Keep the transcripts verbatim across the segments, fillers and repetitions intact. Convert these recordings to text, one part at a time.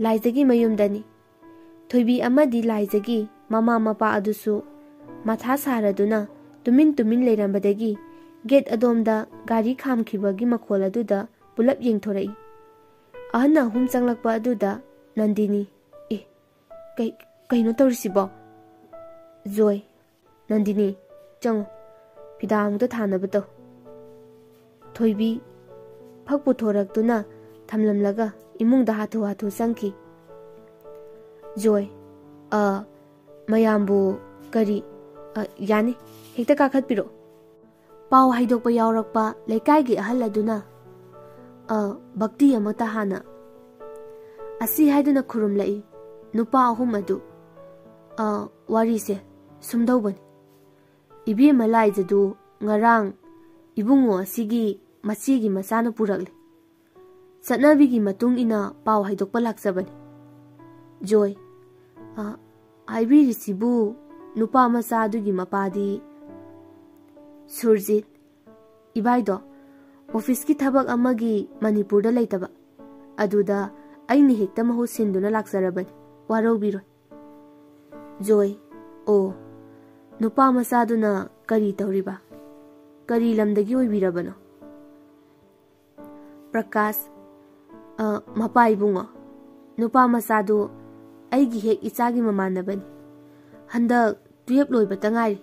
ꯂꯥꯏꯖꯒꯤ ꯃꯌꯨꯝꯗꯅꯤ꯫ ꯊꯣꯏꯕꯤ ꯑꯃꯗꯤ ꯂꯥꯏꯖꯒꯤ ꯃꯃꯥ ꯃꯄꯥ ꯑꯗꯨꯁꯨ ꯃꯊꯥ ꯁꯥꯔꯗꯨꯅ ꯇꯨꯃꯤꯟ ꯇꯨꯃꯤꯟ ꯂꯩꯔꯝꯕꯗꯒꯤ ꯒꯦꯠ ꯑꯗꯣꯝꯗ ꯒꯥꯔꯤ ꯈꯥꯝꯈꯤꯕꯒꯤ ꯃꯈꯣꯜ ꯑꯗꯨꯗ ꯄꯨꯂꯞ ꯌꯦꯡꯊꯣꯔꯛꯏ꯫ ꯑꯍꯟ ꯑꯍꯨꯝ ꯆꯪꯂꯛꯄ ꯑꯗꯨꯗ ꯅꯟꯗꯤꯅꯤ, "ꯑꯦ, ꯀꯩ-, ꯀꯩꯅꯣ ꯇꯧꯔꯤꯁꯤꯕꯣ?" ꯖꯣꯏ, "ꯅꯟꯗꯤꯅꯤ, ꯆꯪꯉꯨ꯫ ꯐꯤꯗꯥ ꯑꯃꯨꯛꯇ ꯊꯥꯅꯕ ꯇꯧ꯫" ꯊꯣꯏꯕꯤ ꯐꯛ ꯄꯨꯊꯣꯔꯛꯇꯨꯅ ꯊꯝꯂꯝꯂꯒ ꯏꯃꯨꯡꯗ ꯍꯥꯊꯨ ꯍꯥꯊꯨ ꯆꯪꯈꯤ꯫ ꯖꯣꯏ, "ꯑ, ꯃꯌꯥꯝꯕꯨ ꯀꯔꯤ, ꯑ, ꯌꯥꯅꯤ, ꯍꯦꯛꯇ ꯀꯥꯈꯠꯄꯤꯔꯛꯑꯣ꯫" ꯄꯥꯎ ꯍꯥꯏꯗꯣꯛꯄ ꯌꯥꯎꯔꯛꯄ ꯂꯩꯀꯥꯏꯒꯤ ꯑꯍꯜ ꯑꯗꯨꯅ, ꯑ, ꯚꯛꯇꯤ ꯑꯃꯠꯇ ꯍꯥꯟꯅ ꯑꯁꯤ ꯍꯥꯏꯗꯨꯅ ꯈꯨꯔꯨꯝꯂꯛꯏ ꯅꯨꯄꯥ ꯑꯍꯨꯝ ꯑꯗꯨ꯫ ꯑ, ꯋꯥꯔꯤꯁꯦ ꯁꯨꯝꯗꯧꯕꯅꯤ꯫ ꯏꯕꯦꯝꯃ ꯂꯥꯏꯖꯗꯨ ꯉꯔꯥꯡ ꯏꯕꯨꯡꯉꯣ ꯑꯁꯤꯒꯤ ꯃꯆꯦꯒꯤ ꯃꯆꯥꯅ ꯄꯨꯔꯛꯂꯦ꯫ ꯆꯠꯅꯕꯤꯒꯤ ꯃꯇꯨꯡ ꯏꯟꯅ ꯄꯥꯎ ꯍꯥꯏꯗꯣꯛꯄ ꯂꯥꯛꯆꯕꯅꯤ꯫ ꯖꯣꯏ, "ꯑ, ꯍꯥꯏꯕꯤꯔꯤꯁꯤꯕꯨ ꯅꯨꯄꯥ ꯃꯆꯥ ꯑꯗꯨꯒꯤ ꯃꯄꯥꯗꯤ?" ꯁꯨꯔꯖꯤꯠ, "ꯏꯕꯥꯏꯗꯣ ꯑꯣꯐꯤꯁꯀꯤ ꯊꯕꯛ ꯑꯃꯒꯤ ꯃꯅꯤꯄꯨꯔꯗ ꯂꯩꯇꯕ, ꯑꯗꯨꯗ ꯑꯩꯅ ꯍꯦꯛꯇ ꯃꯍꯨꯠ ꯁꯤꯟꯗꯨꯅ ꯂꯥꯛꯆꯔꯕꯅꯤ, ꯋꯥꯔꯧꯕꯤꯔꯣꯏ꯫" ꯖꯣꯏ, "ꯑꯣ, ꯅꯨꯄꯥ ꯃꯆꯥꯗꯨꯅ ꯀꯔꯤ ꯇꯧꯔꯤꯕ? ꯀꯔꯤ ꯂꯝꯗꯒꯤ ꯑꯣꯏꯕꯤꯔꯕꯅꯣ?" ꯄ꯭ꯔꯀꯥꯁ, "ꯑ, ꯃꯄꯥ ꯏꯕꯨꯡꯉꯣ, ꯅꯨꯄꯥ ꯃꯆꯥꯗꯨ ꯑꯩꯒꯤ ꯍꯦꯛ ꯏꯆꯥꯒꯤ ꯃꯃꯥꯟꯅꯕꯅꯤ꯫ ꯍꯟꯗꯛ ꯇꯨꯌꯦꯞ ꯂꯣꯏꯕꯇ ꯉꯥꯏꯔꯤ꯫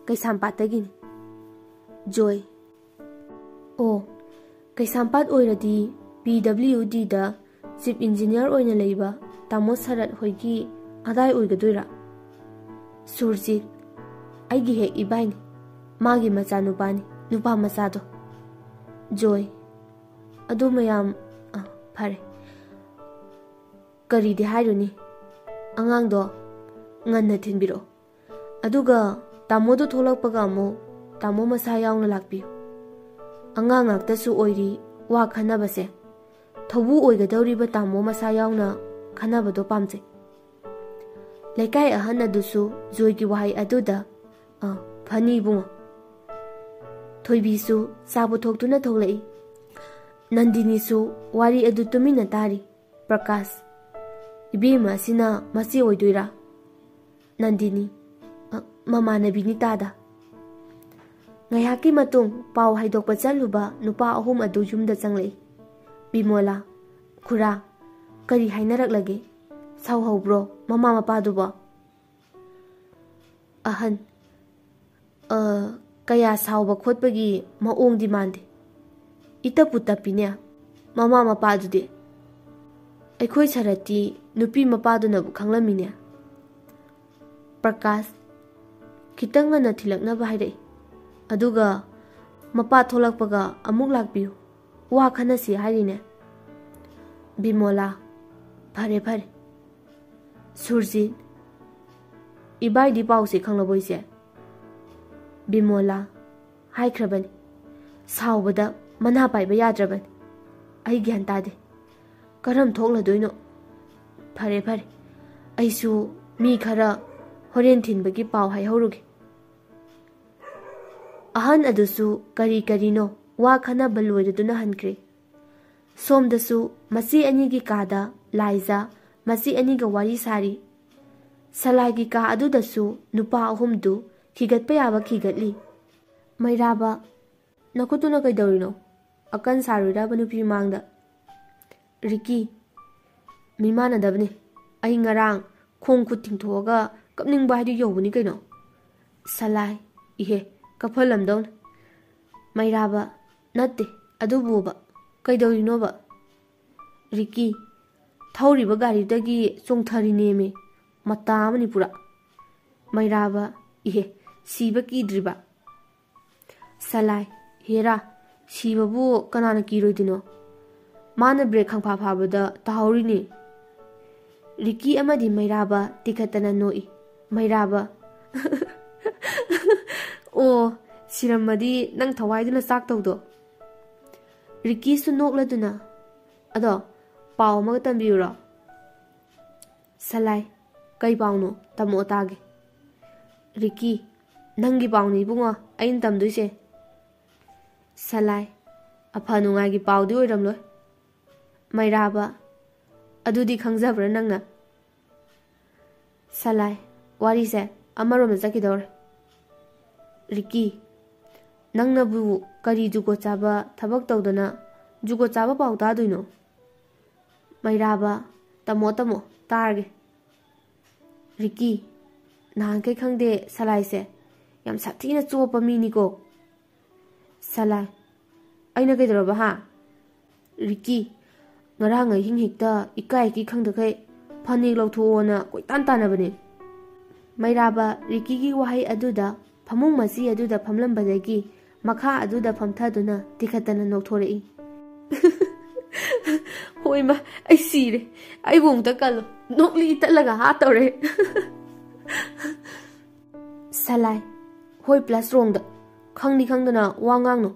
ꯀꯩꯁꯥꯝꯄꯥꯠꯇꯒꯤꯅꯤ꯫" ꯖꯣꯏ, "ꯑꯣ, ꯀꯩꯁꯥꯝꯄꯥꯠ ꯑꯣꯏꯔꯗꯤ ꯄꯤ ꯗꯕ꯭ꯂꯤꯎ ꯗꯤꯗ ꯆꯤꯐ ꯏꯟꯖꯤꯅꯤꯌꯥꯔ ꯑꯣꯏꯅ ꯂꯩꯕ ꯇꯥꯃꯣ ꯁꯔꯠ ꯍꯣꯏꯒꯤ ꯑꯗꯥꯏ ꯑꯣꯏꯒꯗꯣꯏꯔꯥ?" ꯁꯨꯔꯖꯤꯠ, "ꯑꯩꯒꯤ ꯍꯦꯛ ꯏꯕꯥꯏꯅꯤ, ꯃꯥꯒꯤ ꯃꯆꯥꯅꯨꯄꯥꯅꯤ, ꯅꯨꯄꯥ ꯃꯆꯥꯗꯣ꯫" ꯖꯣꯏ, "ꯑꯗꯨ ꯃꯌꯥꯝ, ꯑ, ꯐꯔꯦ꯫ ꯀꯔꯤꯗꯤ ꯍꯥꯏꯔꯨꯅꯤ, ꯑꯉꯥꯡꯗꯣ ꯉꯟꯅ ꯊꯤꯟꯕꯤꯔꯛꯑꯣ꯫ ꯑꯗꯨꯒ ꯇꯥꯃꯣꯗꯣ ꯊꯣꯛꯂꯛꯄꯒ ꯑꯃꯨꯛ ꯇꯥꯃꯣ ꯃꯁꯥ ꯌꯥꯎꯅ ꯂꯥꯛꯄꯤꯌꯨ꯫ ꯑꯉꯥꯡ ꯉꯥꯛꯇꯁꯨ ꯑꯣꯏꯔꯤ, ꯋꯥ ꯈꯟꯅꯕꯁꯦ꯫ ꯊꯧꯕꯨ ꯑꯣꯏꯒꯗꯧꯔꯤꯕ ꯇꯥꯃꯣ ꯃꯁꯥ ꯌꯥꯎꯅ ꯈꯟꯅꯕꯗꯣ ꯄꯥꯝꯖꯩ꯫" ꯂꯩꯀꯥꯏ ꯑꯍꯟ ꯑꯗꯨꯁꯨ ꯖꯣꯏꯒꯤ ꯋꯥꯍꯩ ꯑꯗꯨꯗ, "ꯑ, ꯐꯅꯤ ꯏꯕꯨꯡꯉꯣ꯫" ꯊꯣꯏꯕꯤꯁꯨ ꯆꯥ ꯄꯨꯊꯣꯛꯇꯨꯅ ꯊꯣꯛꯂꯛꯏ꯫ ꯅꯟꯗꯤꯅꯤꯁꯨ ꯋꯥꯔꯤ ꯑꯗꯨ ꯇꯨꯃꯤꯟꯅ ꯇꯥꯔꯤ꯫ ꯄ꯭ꯔꯀꯥꯁ, ꯏꯕꯦꯝꯃ ꯑꯁꯤꯅ ꯃꯆꯦ ꯑꯣꯏꯗꯣꯏꯔꯥ? ꯅꯟꯗꯤꯅꯤ, "ꯑ, ꯃꯃꯥꯟꯅꯕꯤꯅꯤ ꯇꯥꯗ꯫" ꯉꯥꯏꯍꯥꯛꯀꯤ ꯃꯇꯨꯡ ꯄꯥꯎ ꯍꯥꯏꯗꯣꯛꯄ ꯆꯠꯂꯨꯕ ꯅꯨꯄꯥ ꯑꯍꯨꯝ ꯑꯗꯨ ꯌꯨꯝꯗ ꯆꯪꯂꯛꯏ꯫ ꯕꯤꯃꯣꯂꯥ, "ꯈꯨꯔꯥ, ꯀꯔꯤ ꯍꯥꯏꯅꯔꯛꯂꯒꯦ? ꯁꯥꯎꯍꯧꯕ꯭ꯔꯣ ꯃꯃꯥ ꯃꯄꯥꯗꯨꯕꯣ?" ꯑꯍꯟ, "ꯑ, ꯀꯌꯥ ꯁꯥꯎꯕ ꯈꯣꯠꯄꯒꯤ ꯃꯑꯣꯡꯗꯤ ꯃꯥꯟꯗꯦ꯫ ꯏꯇꯞꯄꯨ ꯇꯞꯄꯤꯅꯦ ꯃꯃꯥ ꯃꯄꯥꯗꯨꯗꯤ꯫ ꯑꯩꯈꯣꯏ ꯁꯔꯠꯇꯤ ꯅꯨꯄꯤ ꯃꯄꯥꯗꯨꯅꯕꯨ ꯈꯪꯂꯝꯃꯤꯅꯦ꯫" ꯄ꯭ꯔꯀꯥꯁ, "ꯈꯤꯇꯪ ꯉꯟꯅ ꯊꯤꯜꯂꯛꯅꯕ ꯍꯥꯏꯔꯛꯏ꯫ ꯑꯗꯨꯒ ꯃꯄꯥ ꯊꯣꯛꯂꯛꯄꯒ ꯑꯃꯨꯛ ꯂꯥꯛꯄꯤꯌꯨ꯫ ꯋꯥ ꯈꯟꯅꯁꯤ ꯍꯥꯏꯔꯤꯅꯦ꯫" ꯕꯤꯃꯣꯂꯥ, "ꯐꯔꯦ, ꯐꯔꯦ꯫" ꯁꯨꯔꯖꯤꯠ, "ꯏꯕꯥꯏꯗꯤ ꯄꯥꯎꯁꯦ ꯈꯪꯂꯕꯣ ꯏꯆꯦ?" ꯕꯤꯃꯣꯂꯥ, "ꯍꯥꯏꯈ꯭ꯔꯕꯅꯤ꯫ ꯁꯥꯎꯕꯗ ꯃꯅꯥ ꯄꯥꯏꯕ ꯌꯥꯗ꯭ꯔꯕꯅꯤ꯫ ꯑꯩ ꯒ꯭ꯌꯥꯟ ꯇꯥꯗꯦ꯫ ꯀꯔꯝ ꯊꯣꯛꯂꯗꯣꯏꯅꯣ? ꯐꯔꯦ, ꯐꯔꯦ꯫ ꯑꯩꯁꯨ ꯃꯤ ꯈꯔ ꯍꯣꯔꯦꯟ ꯊꯤꯟꯕꯒꯤ ꯄꯥꯎ ꯍꯥꯏꯍꯧꯔꯨꯒꯦ꯫" ꯑꯍꯟ ꯑꯗꯨꯁꯨ ꯀꯔꯤ ꯀꯔꯤꯅꯣ ꯋꯥ ꯈꯟꯅꯕ ꯂꯣꯏꯔꯗꯨꯅ ꯍꯟꯈ꯭ꯔꯦ꯫ ꯁꯣꯝꯗꯁꯨ ꯃꯆꯦ ꯑꯅꯤꯒꯤ ꯀꯥꯗ ꯂꯥꯏꯖ ꯃꯆꯦ ꯑꯅꯤꯒ ꯋꯥꯔꯤ ꯁꯥꯔꯤ꯫ ꯁꯂꯥꯏꯒꯤ ꯀꯥ ꯑꯗꯨꯗꯁꯨ ꯅꯨꯄꯥ ꯑꯍꯨꯝꯗꯨ ꯈꯤꯒꯠꯄ ꯌꯥꯕ ꯈꯤꯒꯠꯂꯤ꯫ ꯃꯩꯔꯥꯕ, "ꯅꯈꯨꯠꯇꯨꯅ ꯀꯩꯗꯧꯔꯤꯅꯣ? ꯑꯀꯟ ꯁꯥꯔꯨꯏꯔꯕ ꯅꯨꯄꯤ ꯃꯥꯡꯗ?" ꯔꯤꯀꯤ, "ꯃꯤꯃꯥꯟꯅꯗꯕꯅꯤ꯫ ꯑꯩ ꯉꯔꯥꯡ ꯈꯣꯡ ꯈꯨꯠ ꯇꯤꯡꯊꯣꯛꯑꯒ ꯀꯞꯅꯤꯡꯕ ꯍꯥꯏꯗꯨ ꯌꯧꯕꯅꯤ ꯀꯩꯅꯣ꯫" ꯁꯂꯥꯏ, "ꯏꯍꯦ, ꯀꯞꯍꯜꯂꯝꯗꯧꯅꯤ꯫" ꯃꯩꯔꯥꯕ, "ꯅꯠꯇꯦ, ꯑꯗꯨꯕꯨꯕ ꯀꯩꯗꯧꯔꯤꯅꯣꯕ?" ꯔꯤꯀꯤ, "ꯊꯧꯔꯤꯕ ꯒꯥꯔꯤꯗꯒꯤ ꯆꯣꯡꯊꯔꯤꯅꯦꯃꯤ, ꯃꯇꯥ ꯑꯃꯅꯤ ꯄꯨꯔꯥ꯫" ꯃꯩꯔꯥꯕ, "ꯏꯍꯦ, ꯁꯤꯕ ꯀꯤꯗ꯭ꯔꯤꯕ?" ꯁꯂꯥꯏ, "ꯍꯦꯔꯥ, ꯁꯤꯕꯕꯨ ꯀꯅꯥꯅ ꯀꯤꯔꯣꯏꯗꯣꯏꯅꯣ? ꯃꯥꯅ ꯕ꯭ꯔꯦꯛ ꯈꯪꯐꯥ ꯐꯥꯕꯗ ꯇꯥꯍꯧꯔꯤꯅꯦ꯫" ꯔꯤꯀꯤ ꯑꯃꯗꯤ ꯃꯩꯔꯥꯕ ꯇꯤꯈꯠꯇꯅ ꯅꯣꯛꯏ꯫ ꯃꯩꯔꯥꯕ, "ꯑꯣ, ꯁꯤꯔꯝꯃꯗꯤ ꯅꯪ ꯊꯋꯥꯏꯗꯨꯅ ꯆꯥꯛꯇꯧꯗꯣ꯫" ꯔꯤꯀꯤꯁꯨ ꯅꯣꯛꯂꯗꯨꯅ, "ꯑꯗꯣ, ꯄꯥꯎ ꯑꯃꯒ ꯇꯝꯕꯤꯌꯨꯔꯣ?" ꯁꯂꯥꯏ, "ꯀꯩ ꯄꯥꯎꯅꯣ? ꯇꯝꯃꯛꯑꯣ ꯇꯥꯒꯦ꯫" ꯔꯤꯀꯤ, "ꯅꯪꯒꯤ ꯄꯥꯎꯅꯤ ꯏꯕꯨꯡꯉꯣ ꯑꯩꯅ ꯇꯝꯗꯣꯏꯁꯦ꯫" ꯁꯂꯥꯏ, "ꯑꯐ ꯅꯨꯡꯉꯥꯏꯒꯤ ꯄꯥꯎꯗꯤ ꯑꯣꯏꯔꯝꯂꯣꯏ꯫" ꯃꯩꯔꯥꯕ, ꯑꯗꯨꯗꯤ ꯈꯪꯖꯕ꯭ꯔꯥ ꯅꯪꯅ? ꯁꯂꯥꯏ, ꯋꯥꯔꯤꯁꯦ ꯑꯃꯔꯣꯝꯗ ꯆꯠꯈꯤꯗꯧꯔꯦ꯫ ꯔꯤꯀꯤ, ꯅꯪꯅꯕꯨ ꯀꯔꯤ ꯖꯨꯒꯣꯠ ꯆꯥꯕ ꯊꯕꯛ ꯇꯧꯗꯅ ꯖꯨꯒꯣꯠ ꯆꯥꯕ ꯄꯥꯎ ꯇꯥꯗꯣꯏꯅꯣ? ꯃꯩꯔꯥꯕ, ꯇꯝꯃꯣ ꯇꯝꯃꯣ, ꯇꯥꯔꯒꯦ꯫ ꯔꯤꯀꯤ, ꯅꯍꯥꯟꯈꯩ ꯈꯪꯗꯦ ꯁꯂꯥꯏꯁꯦ ꯌꯥꯝ ꯁꯥꯊꯤꯅ ꯆꯣꯞꯄ ꯃꯤꯅꯤꯀꯣ꯫ ꯁꯂꯥꯏ, ꯑꯩꯅ ꯀꯩꯗꯧꯔꯕ ꯍꯥ? ꯔꯤꯀꯤ, ꯉꯔꯥꯡ ꯑꯍꯤꯡ ꯍꯦꯛꯇ ꯏꯀꯥꯏ ꯏꯀꯤ ꯈꯪꯗꯈꯩ ꯐꯅꯦꯛ ꯂꯧꯊꯣꯛꯑꯣꯅ ꯀꯣꯏꯇꯥꯟ ꯇꯥꯟꯅꯕꯅꯦ꯫ ꯃꯩꯔꯥꯕ ꯔꯤꯀꯤꯒꯤ ꯋꯥꯍꯩ ꯑꯗꯨꯗ ꯐꯃꯨꯡ ꯃꯆꯤ ꯑꯗꯨꯗ ꯐꯝꯂꯝꯕꯗꯒꯤ ꯃꯈꯥ ꯑꯗꯨꯗ ꯐꯝꯊꯗꯨꯅ ꯇꯤꯈꯠꯇꯅ ꯅꯣꯛꯊꯣꯔꯛꯏ꯫ ꯍꯣꯏꯃ, ꯑꯩ ꯁꯤꯔꯦ꯫ ꯑꯩꯕꯨ ꯑꯃꯨꯛꯇ ꯀꯜꯂꯣ꯫ ꯅꯣꯛꯂꯤ ꯇꯠꯂꯒ ꯍꯥ ꯇꯧꯔꯦ꯫ ꯁꯂꯥꯏ, ꯍꯣꯏ plus wrongꯗ꯫ ꯈꯪꯗꯤ ꯈꯪꯗꯅ ꯋꯥ ꯉꯥꯡꯅꯨ꯫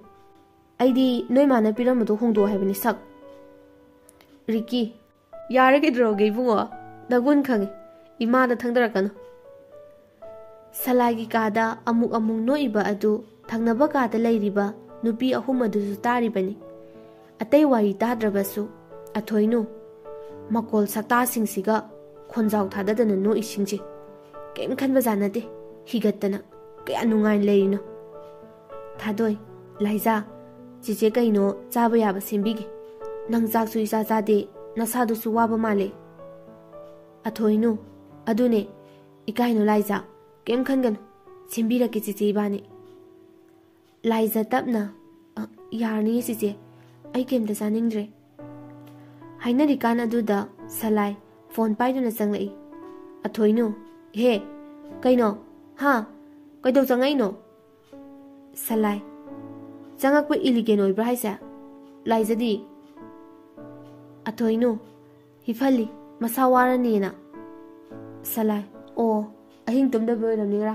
ꯑꯩꯗꯤ ꯅꯣꯏ ꯃꯥꯅ ꯄꯤꯔꯝꯕꯗꯣ ꯍꯣꯡꯗꯣꯛꯑꯣ ꯍꯥꯏꯕꯅꯤ ꯁꯛ꯫ ꯔꯤꯀꯤ, ꯌꯥꯔꯦ ꯀꯩꯗꯧꯔꯒꯦ ꯏꯕꯨꯡꯉꯣ? ꯅꯒꯨꯟ ꯈꯪꯉꯦ꯫ ꯏꯃꯥꯗ ꯊꯪꯗꯔꯛꯀꯅꯨ꯫ ꯁꯂꯥꯏꯒꯤ ꯀꯥꯗ ꯑꯃꯨꯛ ꯑꯃꯨꯛ ꯅꯣꯛꯏꯕ ꯑꯗꯨ ꯊꯪꯅꯕ ꯀꯥꯗ ꯂꯩꯔꯤꯕ ꯅꯨꯄꯤ ꯑꯍꯨꯝ ꯑꯗꯨꯁꯨ ꯇꯥꯔꯤꯕꯅꯤ꯫ ꯑꯇꯩ ꯋꯥꯔꯤ ꯇꯥꯗ꯭ꯔꯕꯁꯨ, "ꯑꯊꯣꯏꯅꯨ, ꯃꯀꯣꯜ ꯁꯛꯇꯥꯁꯤꯡꯁꯤꯒ ꯈꯣꯟꯖꯥꯎ ꯊꯥꯗꯗꯅ ꯅꯣꯛꯏꯁꯤꯡꯁꯦ ꯀꯩꯝ ꯈꯟꯕꯖꯥꯠ ꯅꯠꯇꯦ, ꯍꯤꯒꯠꯇꯅ ꯀꯌꯥ ꯅꯨꯡꯉꯥꯏꯅ ꯂꯩꯔꯤꯅꯣ?" ꯊꯥꯗꯣꯏ, ꯂꯥꯏꯖꯥ, ꯆꯦꯆꯦ ꯀꯩꯅꯣ ꯆꯥꯕ ꯌꯥꯕ ꯁꯦꯝꯕꯤꯒꯦ꯫ ꯅꯪ ꯆꯥꯛꯁꯨ ꯏꯆꯥ ꯆꯥꯗꯦ, ꯅꯁꯥꯗꯨꯁꯨ ꯋꯥꯕ ꯃꯥꯜꯂꯦ꯫ ꯑꯊꯣꯏꯅꯨ, ꯑꯗꯨꯅꯦ, ꯏꯀꯥꯏꯅꯨ ꯂꯥꯏꯖꯥ, ꯀꯩꯝ ꯈꯟꯒꯅꯨ, ꯁꯦꯝꯕꯤꯔꯛꯀꯦ ꯆꯦꯆꯦ ꯏꯕꯥꯅꯤ꯫ ꯂꯥꯏꯖꯥ ꯇꯞꯅ, "ꯑ, ꯌꯥꯔꯅꯤꯌꯦ ꯆꯦꯆꯦ, ꯑꯩ ꯀꯩꯝꯇ ꯆꯥꯅꯤꯡꯗ꯭ꯔꯦ"꯫ ꯍꯥꯏꯅꯔꯤꯀꯥꯟ ꯑꯗꯨꯗ ꯁꯂꯥꯏ ꯐꯣꯟ ꯄꯥꯏꯗꯨꯅ ꯆꯪꯂꯛꯏ꯫ ꯑꯊꯣꯏꯅꯨ, "ꯍꯦ, ꯀꯩꯅꯣ? ꯍꯥ? ꯀꯩꯗꯧ ꯆꯪꯉꯛꯏꯅꯣ?" ꯁꯂꯥꯏ, "ꯆꯪꯉꯛꯄ ꯏꯂꯤꯒꯦꯟ ꯑꯣꯏꯕ꯭ꯔꯥ ꯍꯥꯏꯁꯦ? ꯂꯥꯏꯖꯗꯤ?" ꯑꯊꯣꯏꯅꯨ, "ꯍꯤꯐꯜꯂꯤ, ꯃꯁꯥ ꯋꯥꯔꯅꯤꯅ"꯫ ꯁꯂꯥꯏ, "ꯑꯣ, ꯑꯍꯤꯡ ꯇꯨꯝꯗꯕ ꯑꯣꯏꯔꯝꯅꯤꯔꯥ?"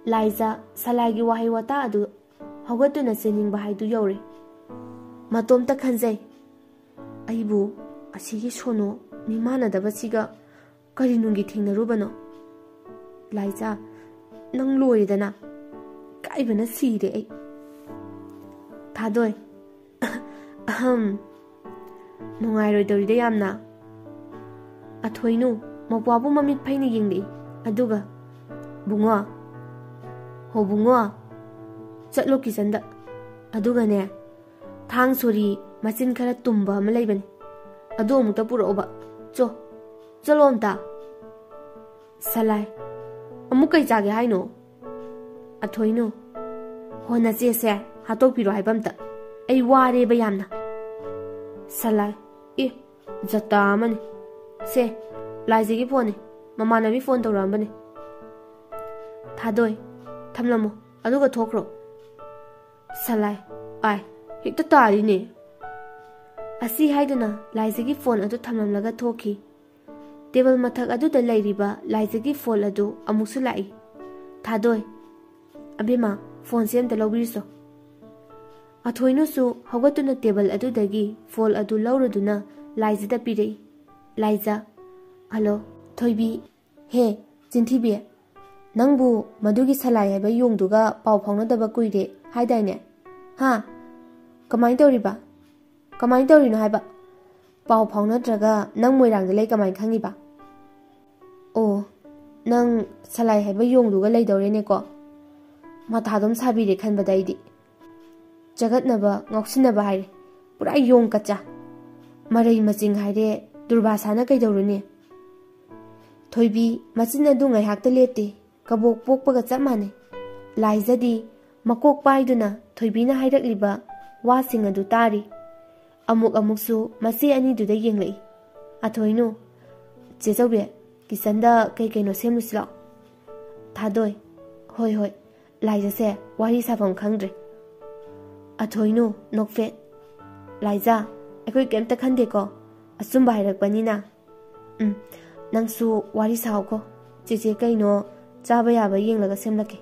ꯂꯥꯏꯖ ꯁꯂꯥꯏꯒꯤ ꯋꯥꯍꯩ ꯋꯥꯇꯥ ꯑꯗꯨ ꯍꯧꯒꯠꯇꯨꯅ ꯆꯦꯟꯅꯤꯡꯕ ꯍꯥꯏꯗꯨ ꯌꯧꯔꯦ꯫ ꯃꯇꯣꯝꯇ ꯈꯟꯖꯩ, "ꯑꯩꯕꯨ ꯑꯁꯤꯒꯤ ꯁꯣꯅꯣ ꯃꯤꯃꯥꯟꯅꯗꯕꯁꯤꯒ ꯀꯔꯤ ꯅꯨꯡꯒꯤ ꯊꯦꯡꯅꯔꯨꯕꯅꯣ? ꯂꯥꯏꯖꯥ, ꯅꯪ ꯂꯣꯏꯔꯦꯗꯅ꯫ ꯏꯀꯥꯏꯕꯅ ꯁꯤꯔꯦ ꯑꯩ"꯫ ꯊꯥꯗꯣꯏ, "ꯑꯍꯝ, ꯅꯨꯡꯉꯥꯏꯔꯣꯏꯗꯧꯔꯤꯗ ꯌꯥꯝꯅ꯫ ꯑꯊꯣꯏꯅꯨ ꯃꯧꯄ꯭ꯋꯥꯕꯨ ꯃꯃꯤꯠ ꯐꯩꯅ ꯌꯦꯡꯂꯛꯏ꯫ ꯑꯗꯨꯒ, "ꯕꯨꯡꯉꯣ, ꯍꯣ ꯕꯨꯡꯉꯣ, ꯆꯠꯂꯣ ꯀꯤꯆꯟꯗ꯫ ꯑꯗꯨꯒꯅꯦ, ꯊꯥꯡ ꯁꯣꯔꯤ ꯃꯆꯤꯟ ꯈꯔ ꯇꯨꯝꯕ ꯑꯃ ꯂꯩꯕꯅꯤ꯫ ꯑꯗꯨ ꯑꯃꯨꯛꯇ ꯄꯨꯔꯛꯎꯕ꯫ ꯆꯣ, ꯆꯠꯂꯣ ꯑꯝꯇ꯫" ꯁꯂꯥꯏ, "ꯑꯃꯨꯛ ꯀꯩ ꯆꯥꯒꯦ ꯍꯥꯏꯅꯣ?" ꯑꯊꯣꯏꯅꯨ, "ꯍꯣ ꯅꯆꯦꯁꯦ ꯍꯥꯠꯇꯣꯛꯄꯤꯔꯣ ꯍꯥꯏꯕ ꯑꯝꯇ꯫ ꯑꯩ ꯋꯥꯔꯦꯕ ꯌꯥꯝꯅ꯫" ꯁꯂꯥꯏ, "ꯑꯦ, ꯖꯇꯥ ꯑꯃꯅꯤ꯫ ꯁꯦ, ꯂꯥꯏꯖꯒꯤ ꯐꯣꯟꯅꯤ꯫ ꯃꯃꯥꯟꯅꯕꯤ ꯐꯣꯟ ꯇꯧꯔꯛꯑꯝꯕꯅꯤ꯫" ꯊꯥꯗꯣꯏ, "ꯊꯝꯂꯝꯃꯣ, ꯑꯗꯨꯒ ꯊꯣꯛꯈ꯭ꯔꯣ꯫" ꯁꯂꯥꯏ, "ꯑꯥꯏ, ꯍꯦꯛꯇ ꯇꯥꯔꯤꯅꯦ꯫" ꯑꯁꯤ ꯍꯥꯏꯗꯨꯅ ꯂꯥꯏꯖꯒꯤ ꯐꯣꯟ ꯑꯗꯨ ꯊꯝꯂꯝꯂꯒ ꯊꯣꯛꯈꯤ꯫ ꯇꯦꯕꯜ ꯃꯊꯛ ꯑꯗꯨꯗ ꯂꯩꯔꯤꯕ ꯂꯥꯏꯖꯒꯤ ꯐꯣꯜ ꯑꯗꯨ ꯑꯃꯨꯛꯁꯨ ꯂꯥꯛꯏ꯫ "ꯊꯥꯗꯣꯏ, ꯑꯕꯦꯝꯃ, ꯐꯣꯟꯁꯦ ꯑꯝꯇ ꯂꯧꯕꯤꯔꯨꯁꯣ꯫" ꯑꯊꯣꯏꯅꯨꯁꯨ ꯍꯧꯒꯠꯇꯨꯅ ꯇꯦꯕꯜ ꯑꯗꯨꯗꯒꯤ ꯐꯣꯜ ꯑꯗꯨ ꯂꯧꯔꯗꯨꯅ ꯂꯥꯏꯖꯗ ꯄꯤꯔꯛꯏ꯫ ꯂꯥꯏꯖ, "ꯍꯜꯂꯣ, ꯊꯣꯏꯕꯤ꯫ ꯍꯦ, ꯆꯤꯟꯊꯤꯕꯤ, ꯅꯪꯕꯨ ꯃꯗꯨꯒꯤ ꯁꯂꯥꯏ ꯍꯥꯏꯕ ꯌꯣꯡꯗꯨꯒ ꯄꯥꯎ ꯐꯥꯎꯅꯗꯕ ꯀꯨꯏꯔꯦ ꯍꯥꯏꯗꯥꯏꯅꯦ? ꯍꯥ? ꯀꯃꯥꯏꯅ ꯇꯧꯔꯤꯕ? ꯀꯃꯥꯏꯅ ꯇꯧꯔꯤꯅꯣ ꯍꯥꯏꯕ? ꯄꯥꯎ ꯐꯥꯎꯅꯗ꯭ꯔꯒ ꯅꯪ ꯃꯣꯏꯔꯥꯡꯗ ꯂꯩ ꯀꯃꯥꯏꯅ ꯈꯪꯉꯤꯕ?" "ꯑꯣ, ꯅꯪ ꯁꯂꯥꯏ ꯍꯥꯏꯕ ꯌꯣꯡꯗꯨꯒ ꯂꯩꯗꯧꯔꯦꯅꯦꯀꯣ꯫ ꯃꯊꯥꯗꯨꯝ ꯁꯥꯕꯤꯔꯦ ꯈꯟꯕꯗ ꯑꯩꯗꯤ꯫ ꯆꯒꯠꯅꯕ, ꯉꯥꯎꯁꯤꯟꯅꯕ ꯍꯥꯏꯔꯦ꯫ ꯄꯨꯔꯥ ꯌꯣꯡ ꯀꯆꯥ꯫ ꯃꯔꯩ ꯃꯆꯤꯡ ꯍꯥꯏꯔꯦ, ꯗꯨꯔꯕꯥꯁꯥꯅ ꯀꯩꯗꯧꯔꯨꯅꯤ?" ꯊꯣꯏꯕꯤ ꯃꯆꯤꯟ ꯑꯗꯨ ꯉꯥꯏꯍꯥꯛꯇ ꯂꯦꯞꯇꯦ꯫ ꯀꯕꯣꯛ ꯄꯣꯛꯄꯒ ꯆꯞ ꯃꯥꯟꯅꯩ꯫ ꯂꯥꯏꯖꯗꯤ ꯃꯀꯣꯛ ꯄꯥꯏꯗꯨꯅ ꯊꯣꯏꯕꯤꯅ ꯍꯥꯏꯔꯛꯂꯤꯕ ꯋꯥꯁꯤꯡ ꯑꯗꯨ ꯇꯥꯔꯤ꯫ ꯑꯃꯨꯛ ꯑꯃꯨꯛꯁꯨ ꯃꯆꯦ ꯑꯅꯤꯗꯨꯗ ꯌꯦꯡꯂꯛꯏ꯫ "ꯑꯊꯣꯏꯅꯨ, ꯆꯦ ꯆꯧꯕꯤ, ꯀꯤꯆꯟꯗ ꯀꯩ ꯀꯩꯅꯣ ꯁꯦꯝꯂꯨꯁꯤ ꯂꯥꯛꯑꯣ꯫" ꯊꯥꯗꯣꯏ, "ꯍꯣꯏ ꯍꯣꯏ, ꯂꯥꯏꯖꯁꯦ ꯋꯥꯔꯤ ꯁꯥꯐꯝ ꯈꯪꯗ꯭ꯔꯦ꯫" ꯑꯊꯣꯏꯅꯨ, ꯅꯣꯛꯐꯦꯠ, "ꯂꯥꯏꯖ, ꯑꯩꯈꯣꯏ ꯀꯩꯝꯇ ꯈꯟꯗꯦꯀꯣ, ꯑꯆꯨꯝꯕ ꯍꯥꯏꯔꯛꯄꯅꯤꯅ꯫ ꯎꯝ, ꯅꯪꯁꯨ ꯋꯥꯔꯤ ꯁꯥꯎꯀꯣ꯫ ꯆꯦꯆꯦ ꯀꯩꯅꯣ ꯆꯥꯕ ꯌꯥꯕ ꯌꯦꯡꯂꯒ ꯁꯦꯝꯂꯛꯀꯦ꯫"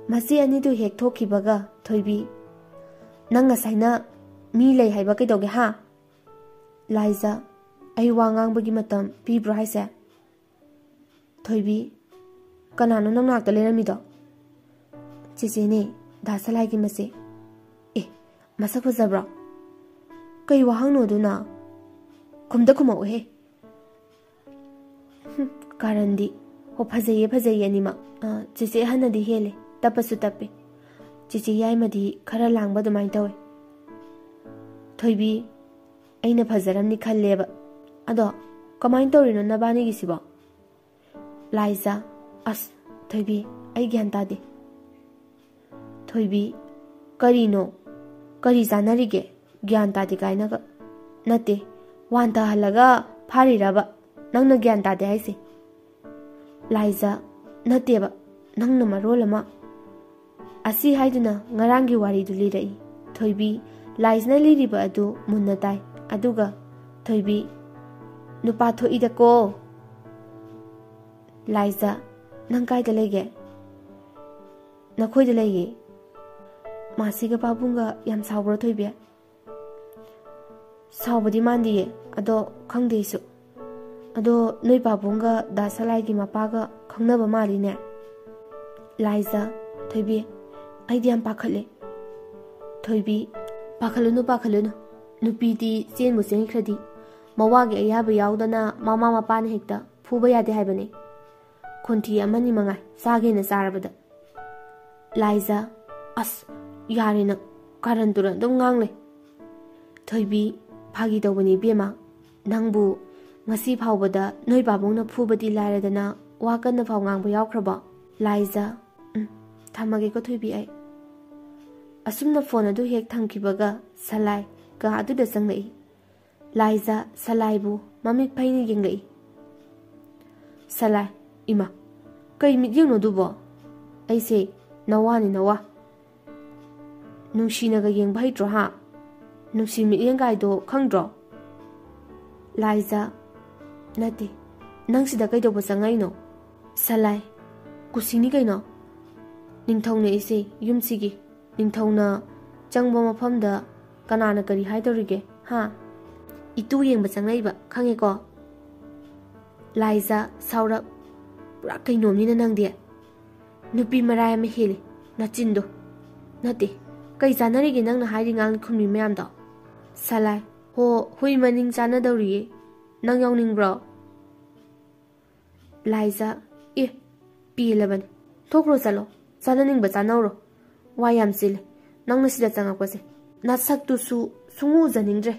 ꯃꯆꯦ ꯑꯅꯤꯗꯨ ꯍꯦꯛ ꯊꯣꯛꯈꯤꯕꯒ ꯊꯣꯏꯕꯤ, "ꯅꯪ ꯉꯁꯥꯏꯅ ꯃꯤ ꯂꯩ ꯍꯥꯏꯕ ꯀꯩꯗꯧꯒꯦ ꯍꯥ?" ꯂꯥꯏꯖ, "ꯑꯩ ꯋꯥ ꯉꯥꯡꯕꯒꯤ ꯃꯇꯝ ꯄꯤꯕ꯭ꯔꯣ ꯍꯥꯏꯁꯦ?" ꯊꯣꯏꯕꯤ, "ꯀꯅꯥꯅꯣ ꯅꯪ ꯅꯥꯛꯇ ꯂꯩꯔꯝꯃꯤꯗꯣ?" "ꯆꯦꯆꯦꯅꯦ, ꯗꯥ ꯁꯂꯥꯏꯒꯤ ꯃꯆꯦ꯫" "ꯑꯦ, ꯃꯁꯛ ꯐꯖꯕ꯭ꯔꯣ?" "ꯀꯩ ꯋꯥꯍꯪꯅꯣ ꯑꯗꯨꯅ? ꯈꯨꯝꯗ ꯈꯨꯝꯃꯛꯎꯍꯦ꯫ ꯍꯨꯝ, ꯀꯥꯔꯟꯗꯤ꯫ ꯍꯣ, ꯐꯖꯩꯌꯦ, ꯐꯖꯩꯌꯦ ꯑꯅꯤꯃꯛ꯫ ꯑ, ꯆꯦꯆꯦ ꯑꯍꯟꯅꯗꯤ ꯍꯦꯜꯂꯦ, ꯇꯞꯄꯁꯨ ꯇꯞꯄꯦ꯫ ꯆꯦꯆꯦ ꯌꯥꯏꯃꯗꯤ ꯈꯔ ꯂꯥꯡꯕ ꯑꯗꯨꯃꯥꯏꯅ ꯇꯧꯋꯦ꯫ ꯊꯣꯏꯕꯤ, ꯑꯩꯅ ꯐꯖꯔꯝꯅꯤ ꯈꯜꯂꯦꯕ꯫ ꯑꯗꯣ ꯀꯃꯥꯏꯅ ꯇꯧꯔꯤꯅꯣ ꯅꯕꯥꯅꯤꯒꯤꯁꯤꯕꯣ?" ꯂꯥꯏꯖ, "ꯑꯁ, ꯊꯣꯏꯕꯤ, ꯑꯩ ꯒ꯭ꯌꯥꯟ ꯇꯥꯗꯦ꯫" ꯊꯣꯏꯕꯤ, "ꯀꯔꯤꯅꯣ? ꯀꯔꯤ ꯆꯥꯟꯅꯔꯤꯒꯦ? ꯒ꯭ꯌꯥꯟ ꯇꯥꯗꯦ ꯀꯥꯏꯅꯒ꯫ ꯅꯠꯇꯦ, ꯋꯥꯟꯊꯍꯜꯂꯒ ꯐꯥꯔꯤꯔꯕ ꯅꯪꯅ ꯒ꯭ꯌꯥꯟ ꯇꯥꯗꯦ ꯍꯥꯏꯁꯦ?" ꯂꯥꯏꯖ, "ꯅꯠꯇꯦꯕ, ꯅꯪꯅ ꯃꯔꯣꯜ ꯑꯃ꯫" ꯑꯁꯤ ꯍꯥꯏꯗꯨꯅ ꯉꯔꯥꯡꯒꯤ ꯋꯥꯔꯤꯗꯨ ꯂꯤꯔꯛꯏ꯫ ꯊꯣꯏꯕꯤ ꯂꯥꯏꯖꯅ ꯂꯤꯔꯤꯕ ꯑꯗꯨ ꯃꯨꯟꯅ ꯇꯥꯏ꯫ ꯑꯗꯨꯒ ꯊꯣꯏꯕꯤ, "ꯅꯨꯄꯥ ꯊꯣꯛꯏꯗꯀꯣ꯫" ꯂꯥꯏꯖ, "ꯅꯪ ꯀꯥꯏꯗ ꯂꯩꯒꯦ?" "ꯅꯈꯣꯏꯗ ꯂꯩꯌꯦ꯫" "ꯃꯥꯁꯤꯒ ꯄꯥꯕꯨꯡꯒ ꯌꯥꯝ ꯁꯥꯎꯕ꯭ꯔꯣ ꯊꯣꯏꯕꯤ?" "ꯁꯥꯎꯕꯗꯤ ꯃꯥꯟꯗꯤꯌꯦ, ꯑꯗꯣ ꯈꯪꯗꯦ ꯑꯩꯁꯨ꯫ ꯑꯗꯣ ꯅꯣꯏ ꯄꯥꯕꯨꯡꯒ ꯗꯥ ꯁꯂꯥꯏꯒꯤ ꯃꯄꯥꯒ ꯈꯪꯅꯕ ꯃꯥꯜꯂꯤꯅꯦ?" ꯂꯥꯏꯖ, "ꯊꯣꯏꯕꯤ, ꯑꯩꯗꯤ ꯌꯥꯝ ꯄꯥꯈꯠꯂꯦ꯫" ꯊꯣꯏꯕꯤ, "ꯄꯥꯈꯠꯂꯨꯅꯨ, ꯄꯥꯈꯠꯂꯨꯅꯨ꯫ ꯅꯨꯄꯤꯗꯤ ꯆꯦꯟꯕꯨ ꯆꯦꯟꯈ꯭ꯔꯗꯤ ꯃꯋꯥꯒꯤ ꯑꯌꯥꯕ ꯌꯥꯎꯗꯅ ꯃꯃꯥ ꯃꯄꯥꯅ ꯍꯦꯛꯇ ꯐꯨꯕ ꯌꯥꯗꯦ ꯍꯥꯏꯕꯅꯦ꯫ ꯈꯣꯟꯊꯤ ꯑꯃꯅꯤ ꯃꯉꯥꯏ, ꯆꯥꯒꯦꯅ ꯆꯥꯔꯕꯗ꯫" ꯂꯥꯏꯖ, "ꯑꯁ, ꯌꯥꯔꯦ ꯅꯪ, ꯀꯥꯔꯟ ꯇꯨꯔꯟ ꯑꯗꯨꯝ ꯉꯥꯡ ꯂꯩ꯫" ꯊꯣꯏꯕꯤ, "ꯐꯥꯒꯤ ꯇꯧꯕꯅꯤ ꯏꯕꯦꯝꯃ꯫ ꯅꯪꯕꯨ ꯉꯁꯤ ꯐꯥꯎꯕꯗ ꯅꯣꯏ ꯄꯥꯕꯨꯡꯅ ꯐꯨꯕꯗꯤ ꯂꯥꯏꯔꯗꯅ ꯋꯥ ꯀꯟꯅ ꯐꯥꯎ ꯉꯥꯡꯕ ꯌꯥꯎꯈ꯭ꯔꯕꯣ?" ꯂꯥꯏꯖ, "ꯎꯝ, ꯊꯝꯃꯒꯦꯀꯣ ꯊꯣꯏꯕꯤ ꯑꯩ꯫" ꯑꯁꯨꯝꯅ ꯐꯣꯟ ꯑꯗꯨ ꯍꯦꯛ ꯊꯝꯈꯤꯕꯒ ꯁꯂꯥꯏ ꯀꯥ ꯑꯗꯨꯗ ꯆꯪꯂꯛꯏ꯫ ꯂꯥꯏꯖ ꯁꯂꯥꯏꯕꯨ ꯃꯃꯤꯠ ꯐꯩꯅ ꯌꯦꯡꯂꯛꯏ꯫ ꯁꯂꯥꯏ, "ꯏꯃꯥ, ꯀꯩ ꯃꯤꯠꯌꯦꯡꯅꯣ ꯑꯗꯨꯕꯣ? ꯑꯩꯁꯦ ꯅꯋꯥꯅꯤ ꯅꯋꯥ꯫ ꯅꯨꯡꯁꯤꯅꯒ ꯌꯦꯡꯕ ꯍꯩꯇ꯭ꯔꯣ ꯍꯥ? ꯅꯨꯡꯁꯤ ꯃꯤꯠꯌꯦꯡ ꯀꯥꯏꯗꯣ ꯈꯪꯗ꯭ꯔꯣ?" ꯂꯥꯏꯖ, "ꯅꯠꯇꯦ, ꯅꯪ ꯁꯤꯗ ꯀꯩꯗꯧꯕ ꯆꯪꯉꯛꯏꯅꯣ?" ꯁꯂꯥꯏ, "ꯀꯨꯁꯤꯅꯤ ꯀꯩꯅꯣ꯫ ꯅꯤꯡꯊꯧꯅꯦ ꯑꯩꯁꯦ ꯌꯨꯝꯁꯤꯒꯤ꯫ ꯅꯤꯡꯊꯧꯅ ꯆꯪꯕ ꯃꯐꯝꯗ ꯀꯅꯥꯅ ꯀꯔꯤ ꯍꯥꯏꯗꯧꯔꯤꯒꯦ ꯍꯥ? ꯏꯇꯨ ꯌꯦꯡꯕ ꯆꯪꯂꯛꯏꯕ ꯈꯪꯉꯦꯀꯣ?" ꯂꯥꯏꯖ ꯁꯥꯎꯔꯞ, "ꯄꯨꯔꯥ ꯀꯩꯅꯣꯝꯅꯤꯅ ꯅꯪꯗꯤ꯫ ꯅꯨꯄꯤ ꯃꯔꯥꯏ ꯑꯃ ꯍꯦꯜꯂꯤ ꯅꯆꯤꯟꯗꯣ꯫ ꯅꯠꯇꯦ, ꯀꯩ ꯆꯥꯟꯅꯔꯤꯒꯦ ꯅꯪꯅ ꯍꯥꯏꯔꯤ ꯉꯥꯡꯂꯤ ꯈꯨꯝꯂꯤ ꯃꯌꯥꯝꯗꯣ?" ꯁꯂꯥꯏ, ꯍꯣ, ꯍꯨꯏ ꯃꯅꯤꯡ ꯆꯥꯅꯗꯧꯔꯤꯌꯦ꯫ ꯅꯪ ꯌꯥꯎꯅꯤꯡꯕ꯭ꯔꯣ? ꯂꯥꯏꯖꯥ, ꯑꯦ, ꯄꯦꯜꯂꯕꯅꯤ꯫ ꯊꯣꯛꯈ꯭ꯔꯣ ꯆꯠꯂꯣ꯫ ꯆꯥꯅꯅꯤꯡꯕ ꯆꯥꯅꯧꯔꯣ꯫ ꯋꯥ ꯌꯥꯝ ꯆꯤꯜꯂꯦ꯫ ꯅꯪꯅ ꯁꯤꯗ ꯆꯪꯉꯛꯄꯁꯦ꯫ ꯅꯁꯛꯇꯨꯁꯨ ꯁꯨꯡꯎ ꯎꯖꯅꯤꯡꯗ꯭ꯔꯦ꯫